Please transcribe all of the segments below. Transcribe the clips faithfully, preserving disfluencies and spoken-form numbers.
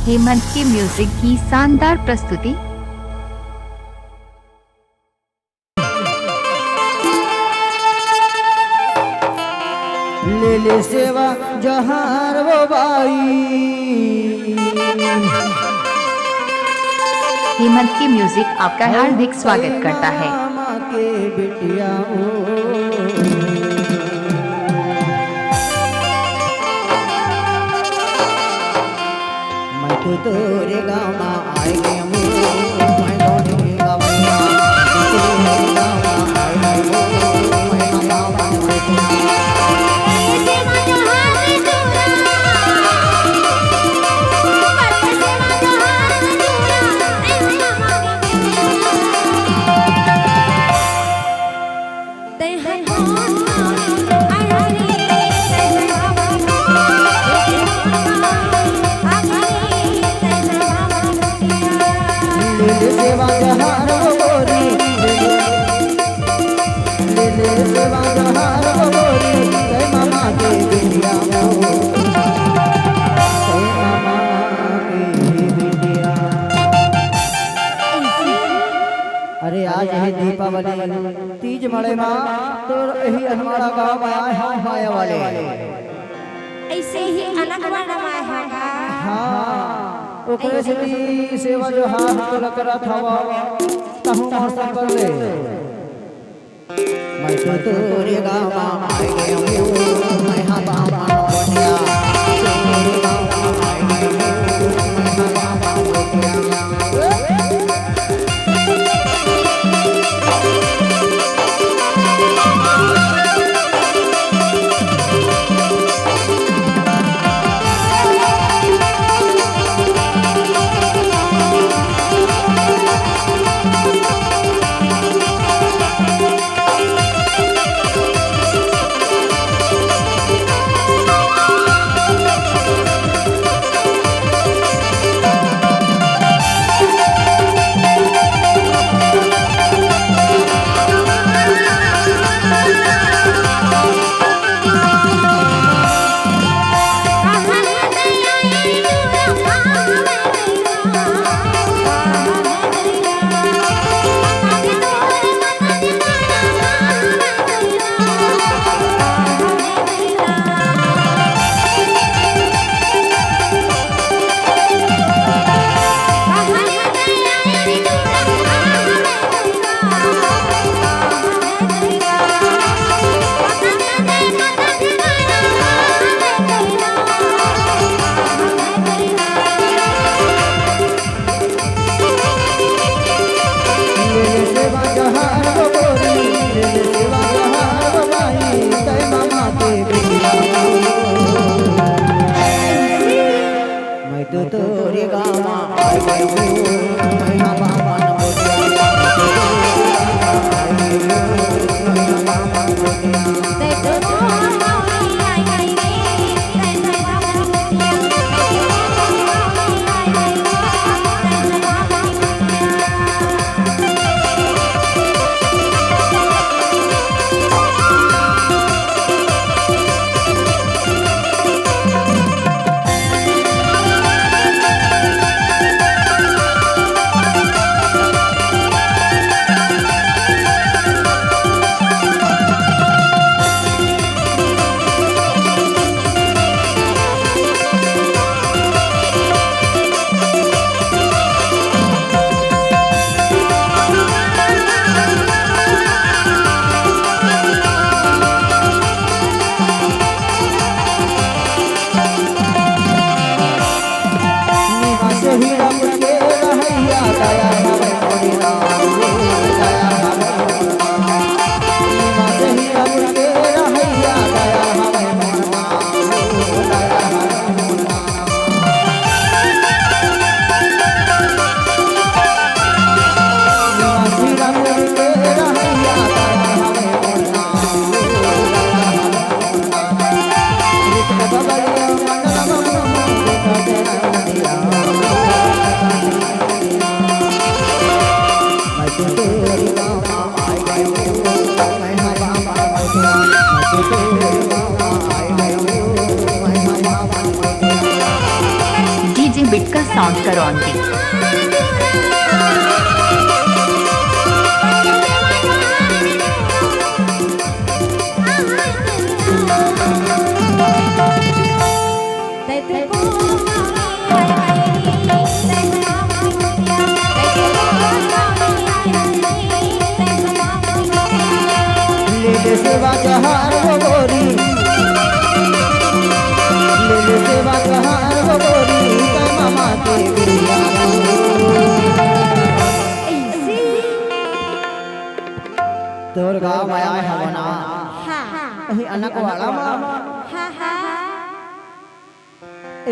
हेमंत के म्यूजिक की शानदार प्रस्तुति। ले ले सेवा जहार वो बाई। हेमंत की म्यूजिक आपका हार्दिक स्वागत करता है। मामा के बिटिया ओ। मैं तो तोरे गाँव मा आए गए हूँ, मैं तो तोरे गाँव मा आए गए हूँ, मैं तो तोरे गाँव मा आए गए हूँ, मैं तो गाँव मा आए गए हूँ। ले ले सेवा जहार वो गोरी, ले ले, ले ले सेवा जहार वो गोरी, तै मामा के बिटिया हो, तै मामा के बिटिया। अरे आज हे दीपावली, तीज मड़ई मा, तो यही अनवाड़ा गाँव मा आए हन माया वाले। ऐसे ही अनक वर्णमाय होगा। हाँ, ओकरे सेती सेवा जोहार तोला करत हवा, तहूँ मोर संग कर ले। मैं तो तोरे गाँव मा आए गए हूँ, मैं हाँ बाबा कोटिया। तोरे गाँव मा आए गए हूँ, मैं हाँ बाबा कोटिया। मैं तो तोरे गाँव मा आए गए हूँ, मैं हाँ बाबा न बोलिया। डीजे Speaker sound करो aunty। ले ले सेवा जहार वो गोरी, ले ले सेवा जहार वो गोरी, तै मामा के बिटिया। तोर गाँव में आए हवो ना, हाँ। अही अनकवाड़ा में। हाँ, हाँ।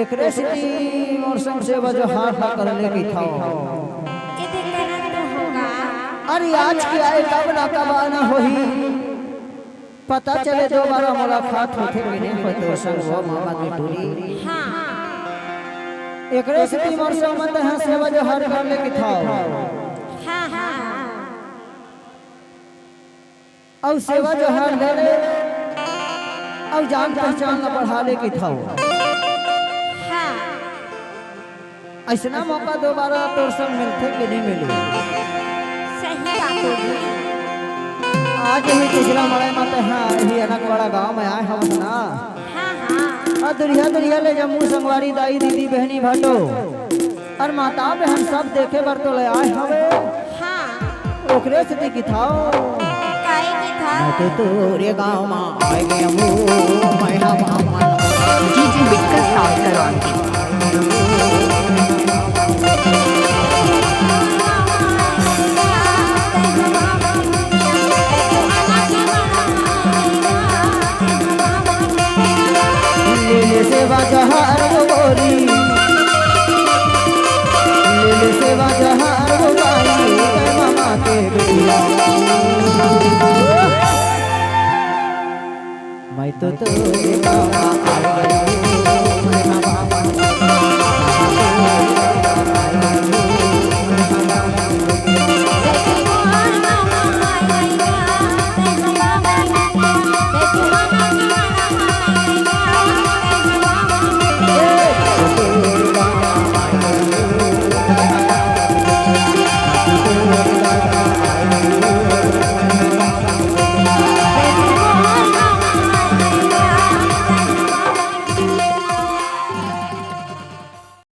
एकरे सेती मोर संग सेवा जोहार ला कर ले कहिथव। ए दे करन तो होगा। अरे आज के आए कब ना कब आना होही, पता चले दोबारा मुलाकात होथे कि नहीं होथे तोर संग वो मामा के टूरी। हाँ। एकरे सेती मोर संग मत है सेवा जोहार कर ले कहिथव। हाँ, हाँ। अउ सेवा जोहार ले ले, अउ जान पहचान ला बढ़ा ले कहिथव। हाँ। अइसना मौका दोबारा तोर संग मिलथे कि नहीं मिले? सही बात हे। आज ही गुजरा मड़ई म तैं ह, ही अनकवाड़ा गाँव में आए हवस ना। हाँ, हाँ। अउ दुरिहा दुरिहा ले जम्मो संगवारी, दाई, दीदी, बहनी, भाटो अउ माता बहन सब देखे बर तोला आए हवे। हाँ। ओकरे सेती कहिथव। काहे कहिथव? मैं तो तोरे गाँव म आए गे हूँ, मैं ह बामन। DJ speaker sound करो aunty। ले ले सेवा जोहार वो गोरी, ले ले सेवा जोहार वो बाई, तै मामा के बिटिया। मैं तो तोरे गाँव आ गया।